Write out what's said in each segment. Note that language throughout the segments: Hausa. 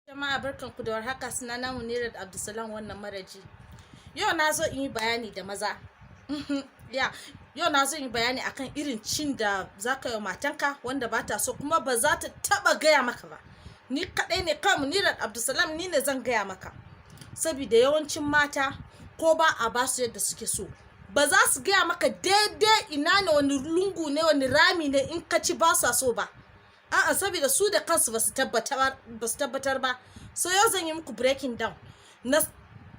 Jama'a, barkanku da warhaka. Sunana Munirat Abdulsalam wannan maraji. Yau na zo in yi bayani da maza. Ya, yau na zo in yi bayani akan irin cin da za ka yi wa matanka wanda ba ta so, kuma ba za ta taba gaya maka ba. Ni kaɗai ne kawai, Munirat Abdulsalam, ni ne zan gaya maka. Saboda yawancin mata, ko ba a ba su yadda suke so, ba za su gaya maka daidai ina ne, wani lungu ne, wani rami ne in ka ci ba sa so ba. A'a, saboda su da kansu ba su tabbatar ba. So yau zan yi muku breaking down na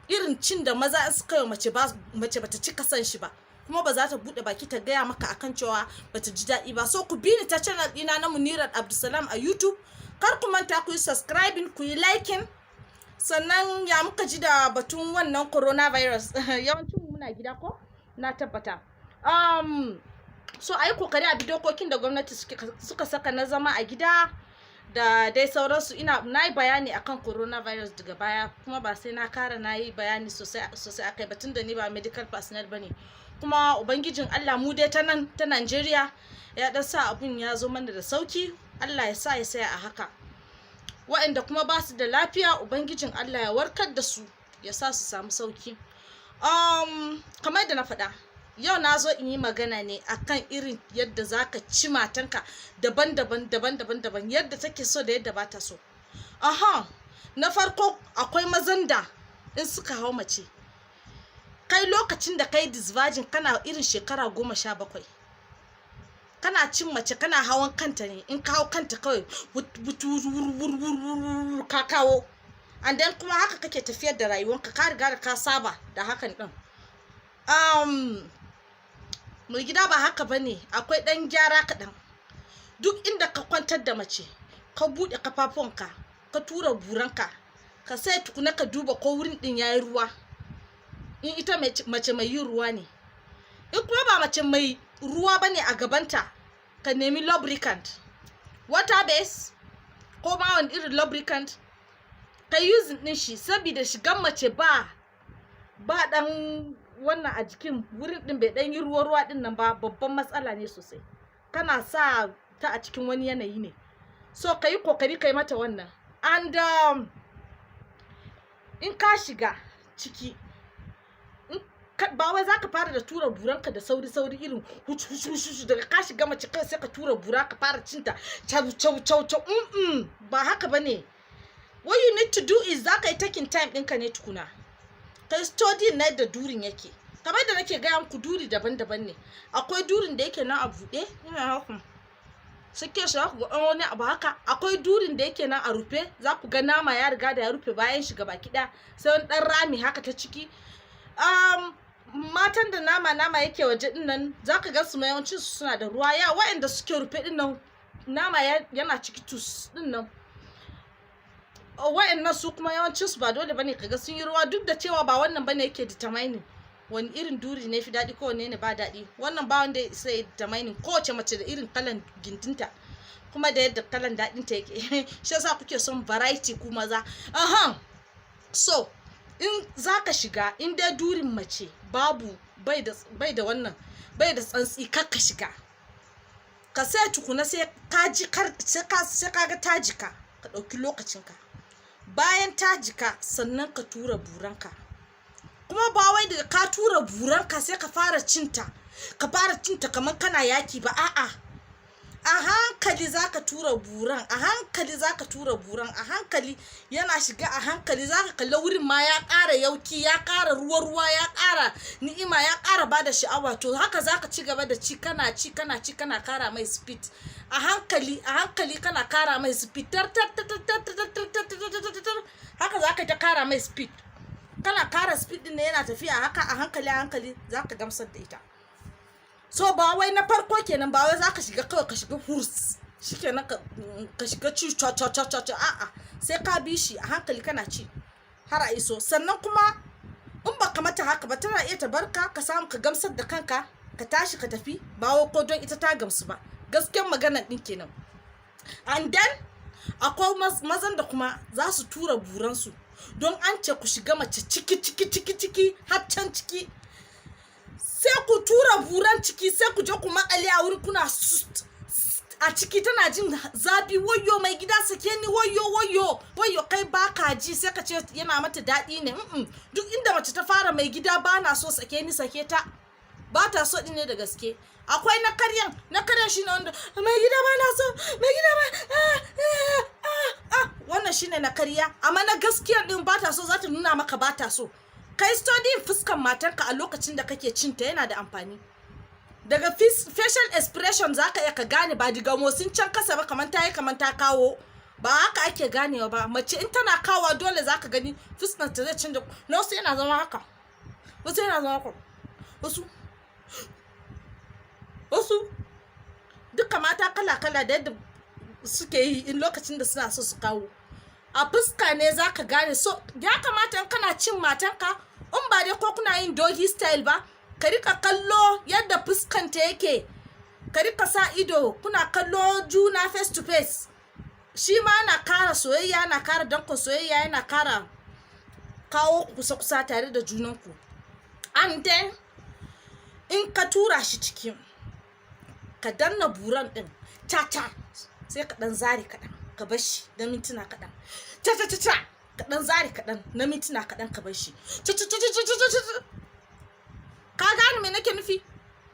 irin cin da maza in suka yi mace, ba mace bata cika son shi ba, kuma ba za ta bude baki ta gaya maka akan cewa bata ji daɗi ba. So ku bi ni ta channel ɗina na Munirat Abdulsalam a YouTube. Kar ku manta ku yi subscribing, ku yi liking. Sannan ya muka ji da batun wannan coronavirus? Yawancin muna gida ko na tabbata. So a yi kokari a bi dokokin da gwamnati suka saka na zama a gida da dai sauransu. Ina na yi bayani akan coronavirus daga baya, kuma ba sai na kara na yi bayani sosai sosai akai batun da ni ba medical personnel bane. Kuma Ubangijin Allah, mu dai ta nan ta Najeriya ya dan sa abun ya zo mana da sauki. Allah ya sa ya saya a haka. Waɗanda kuma ba su da lafiya, Ubangijin Allah ya warkar da su, ya sa su samu sauki. Kamar da na faɗa, yau na zo in yi magana ne akan irin yadda zaka ci matanka daban-daban, daban-daban daban, yadda take so da yadda bata so. Aha, na farko, akwai mazan da in suka hau mace, kai lokacin da kai disvirgin, kana irin shekara 17, kana cin mace, kana hawan kanta ne. In ka hau kanta kawai ka kawo, and then kuma haka kake tafiyar da rayuwanka, ka riga da ka saba da hakan din. Mai gida, ba haka ba ne, akwai ɗan gyara kaɗan. Duk inda ka kwantar da mace, ka buɗe kafafunka, ka tura buranka, ka sai tukuna ka duba ko wurin ɗin yayi ruwa, in ita mace mai yin ruwa ne. In kuma ba mace mai ruwa bane a gabanta, ka nemi lubricant, water base ko ma wani irin lubricant, ka using din shi, saboda shigan mace ba dan wannan a jikin wurin din bai dan yi ruwa ruwa din nan ba, babban matsala ne sosai. Kana sa ta a cikin wani yanayi ne. So ka yi kokari ka yi mata wannan. And in ka shiga ciki, ba wai za ka fara da tura buranka da sauri sauri, irin hucu hucu hucu, daga ka shiga mace kai sai ka tura bura ka fara cinta chau chau chau chau. Ba haka bane. What you need to do is za ka yi taking time ɗinka ne tukuna, kai study na yadda durin yake. Kamar da nake gaya muku, duri daban-daban ne. Akwai durin da yake nan a buɗe, ina haka suke shi, ku ga wani abu haka. Akwai durin da yake nan a rufe, za ku ga nama ya riga da ya rufe bayan shi gaba ɗaya, sai wani ɗan rami haka ta ciki. Matan da nama nama yake waje din nan, za ka ga su yawancin su suna da ruwa. Ya waɗanda suke rufe din nan, nama yana ciki tus din nan, wa'annan su kuma yawancin su ba dole bane kaga sun yi ruwa. Duk da cewa ba wannan bane yake determining wani irin duri ne fi daɗi ko wanne ne ba daɗi. Wannan ba wanda sai determining. Kowace mace da irin kalan gindinta, kuma da yadda kalan daɗinta yake. Shi yasa kuke son variety ku maza. Aha, so in zaka shiga, in dai durin mace babu bai da wannan, bai da tsantsi, kar ka shiga. Ka sai tukuna sai ka ji, sai ka ga ta jika, ka ɗauki lokacinka. Bayan ta jika, sannan ka tura buranka. Kuma ba wai daga ka tura buranka sai ka fara cinta, ka fara cinta kamar kana yaki ba. A'a, a hankali zaka tura buran, a hankali zaka tura buran, a hankali yana shiga, a hankali zaka kalla wurin ma ya ƙara yauki, ya ƙara ruwa ruwa, ya ƙara ni'ima, ya ƙara bada sha'awa. To haka zaka ci gaba da ci, kana ci, kana ci, kana ƙara mai speed a hankali a hankali, kana ƙara mai speed, tar tar tar tar tar tar tar tar tar tar tar. Haka zaka ta ƙara mai speed. Kana ƙara speed din ne yana tafiya haka a hankali a hankali, zaka gamsar da ita. So ba wai, na farko kenan, ba wai zaka shiga kawai ka shiga hurs shikenan, ka shiga ci cha cha cha cha. A'a, sai ka bi shi a hankali, kana ci har a iso. Sannan kuma in baka mata haka ba, tana iya ta barka ka samu ka gamsar da kanka, ka tashi ka tafi, ba wai ko don ita ta gamsu ba. Gaskiyar maganar din kenan. And then akwai mazan da kuma za su tura buransu, don an ce ku shiga mace ciki ciki ciki ciki, har can ciki, sai ku tura buran ciki, sai ku je ku makale a wurin kuna A ciki tana jin zafi, "Wayyo, mai gida, sake ni, wayyo, wayyo, wayyo." Kai ba ka ji, sai ka ce yana mata daɗi ne. Duk inda mace ta fara "Mai gida, ba na so, sake ni," sake ta, ba ta so ne da gaske. Akwai na karyan. Na karyan shine wanda "Mai gida, ba na so, mai gida, ba ah, ah, ah, ah." Wannan shine na karya. Amma na gaskiya din, ba ta so, za ta nuna maka ba ta so. Kai studying fuskan matanka a lokacin da kake cinta yana da amfani. Daga facial expression za ka iya ka gane, ba daga motsin can kasa ba, kamar ta yi, kamar ta kawo. Ba haka ake ganewa ba. Mace in tana kawo, dole za ka gani fuskar ta zai canza. Na wasu yana zama haka, wasu yana zama haka, wasu duka. Mata kala-kala da yadda suke yi in lokacin da suna so su kawo, a fuska ne za ka gane. So ya kamata in kana cin matanka, in ba dai ko kuna yin doggy style ba, ka rika kallo yadda fuskanta yake, ka rika sa ido kuna kallo juna face to face. Shi ma yana kara soyayya, yana kara dankon soyayya, yana kara kawo kusa-kusa tare da junanku. And then in ka tura shi cikin, ka danna buran din ta, sai ka dan zare kaɗan, ka bar shi na mintuna kaɗan. Ta ta ta ta, ka dan zare kaɗan na mintuna kaɗan, ka bar shi. Ta ta ta ta ta ta. Ka gane me nake nufi?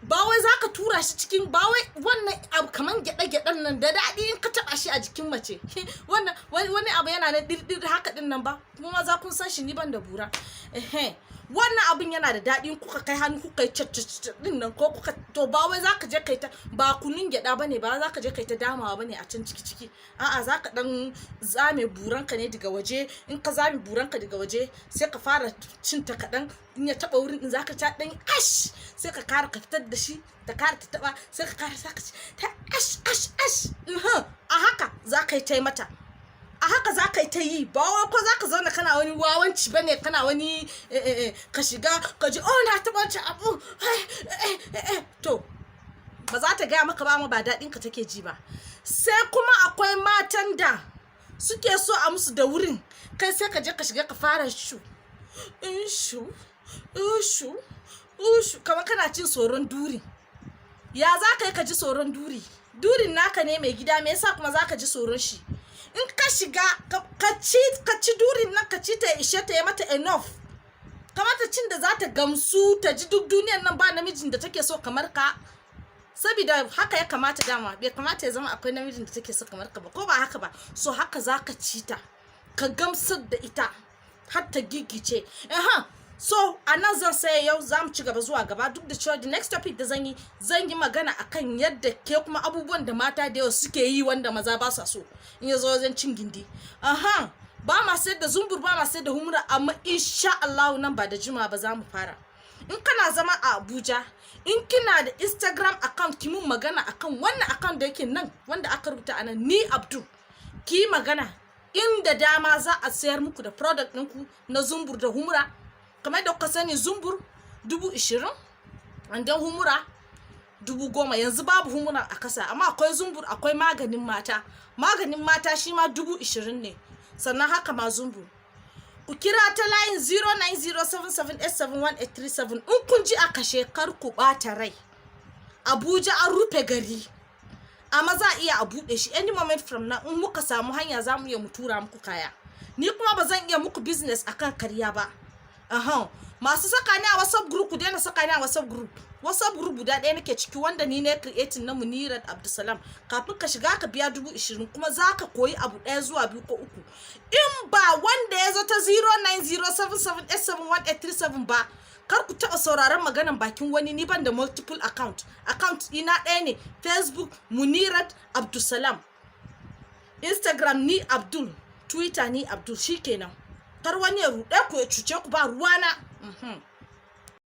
Ba wai za ka tura shi cikin ba, wai wannan abu kaman gyaɗe-gyaɗen nan da daɗi in ka taɓa shi a jikin mace. Wannan wani abu yana na ɗirɗir haka ɗin nan ba, kuma maza kun san shi, ni ban da bura. Ehe, wannan abun yana da daɗi in kuka kai hannu kuka yi caccaca ɗin nan ko kuka. To, ba wai za ka je kai ta, ba kunun gyaɗa bane ba, za ka je kai ta damawa bane a can ciki ciki. A'a, za ka ɗan zame buranka ne daga waje. In ka zame buranka daga waje, sai ka fara cin ta kaɗan. In ya taɓa wurin ɗin, za ka ta ɗan ash, sai ka kara ka fitar da shi, ta kara ta taɓa, sai ka kara sa ka ci ta ash ash ash. A haka za ka yi ta mata, a haka za ka yi ta yi. Ba wai ko za ka zauna kana wani wawanci ba ne, kana wani ka shiga ka ji, "Oh, na taɓa wancan abu." To, ba za ta gaya maka ba, ma ba daɗin ka take ji ba. Sai kuma akwai matan da suke so a musu da wurin. Kai sai ka je ka shiga, ka fara shu shu shu shu, kamar kana cin tsoron duri. Ya za ka yi ka ji tsoron duri? Durin naka ne, mai gida, me yasa kuma za ka ji tsoron shi? In ka shiga ka ci durin nan, ka ci ta ishe ta, ya mata enough, kamata cin da za ta gamsu, ta ji duk duniyan nan ba namijin da take so kamar ka. Saboda haka ya kamata dama, bai kamata ya zama akwai namijin da take so kamar ka ba, ko ba haka ba? So haka za ka ci ta, ka gamsar da ita har ta gigice. Aha, so a nan zan saya yau, za mu ci gaba zuwa gaba, duk da cewa the next topic da zan yi magana akan yadda ke kuma abubuwan da mata da yawa suke yi wanda maza ba sa so in ya zo wajen cin gindi. Aha, ba ma sayar da zumbur, ba ma sayar da humra, amma insha Allah nan ba da jima ba za mu fara. In kana zama a Abuja, in kina da Instagram account, ki mun magana akan wannan account da yake nan, wanda aka rubuta anan, Ni Abdul. Ki magana, inda dama za a sayar muku da product ɗinku na zumbur da humra. Kamar da kuka sani, zumbur 20,000, and then humura 10,000. Yanzu babu humura a kasa, amma akwai zumbur, akwai maganin mata. Maganin mata shi ma 20,000 ne, sannan haka ma zumbur. Ku kira ta layin 09077871837. In kun ji a kashe, kar ku ɓata rai. Abuja an rufe gari, amma za a iya a buɗe shi any moment from now. In muka samu hanya, za mu iya mu tura muku kaya. Ni kuma ba zan iya muku business akan karya ba. Aha, masu saka ni a WhatsApp group, ku daina saka ni a WhatsApp group. WhatsApp group guda ɗaya nake ciki, wanda ni ne creating, na Munirat Abdulsalam. Kafin ka shiga, ka biya 20,000, kuma za ka koyi abu ɗaya zuwa biyu ko uku. In ba wanda ya zo ta 09077871837 ba, kar ku taɓa sauraron maganan bakin wani. Ni ban da multiple account. Account ina ɗaya ne: Facebook Munirat Abdulsalam, Instagram Ni Abdul, Twitter Ni Abdul. Shikenan, kar wani ya ruɗe ku ya cuce ku, ba ruwana.